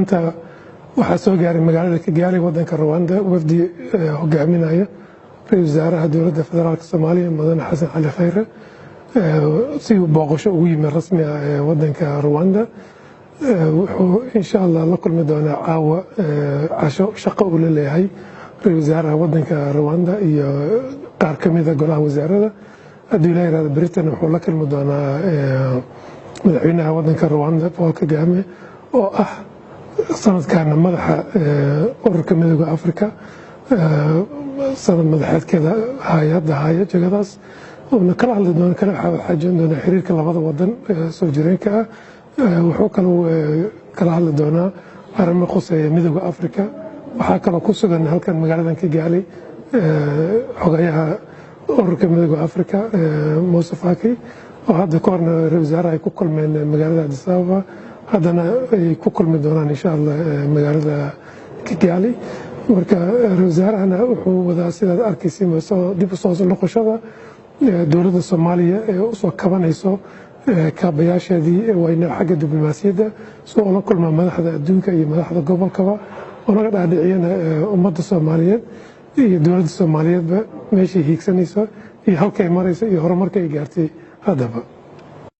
Maanta waxaa soo gaaray magaalada Kigali, wadanka Rwanda, wafdi hogaaminaya ra-iisul wasaaraha Dowladda Federaalka Soomaaliya, Mudane Xasan Cali Khayre, si uu booqasho ugu yimi rasmi ah ee wadanka Rwanda. Wuxuu insha Allah la kulmi doonaa caawa casho shaqo uu la leeyahay ra-iisul wasaaraha wadanka Rwanda iyo qaar ka mida golaha wasaarada. Hadduu Ilaah yiraahdo, britain wuxuu la kulmi doonaa madaxweynaha wadanka Rwanda, Paul Kagame, oo ah sanadkaana madaxa Ururka Midooda Africa, sanad madaxeedkeeda hadda haya jegadaas, uuna kala hadli doona, kala xaajoon doonaa xiriirka labada wadan soo jireenka ah. Wuxuu kaloo kala hadli doonaa arrimo khuseeya Midooda Africa. Waxaa kaloo ku sugan halkan magaaladan Kigali xogayaha Ururka Midooda Africa, Muuse Faki, oo hadda ka horna ra-iisul wasaaraha ay ku kulmeen magaalada Addis Ababa, haddana ay ku kulmi doonaan insha Allah magaalada Kigali. Marka ra-iisul wasaarahana wuxuu wadaa, sidaad arkaysay, dib usoo noqoshada dowladda Soomaaliya ee usoo kabanayso kaabayaasheedii wayna xagga diblomaasiyadda, si oo la kulmaa madaxda adduunka iyo madaxda gobolkaba, oo naga dhaadhiciyana ummadda Soomaaliyeed iyo dowladda Soomaaliyeedba meeshay hiigsanayso iyo halkay marayso iyo horumarka ay gaartay haddaba.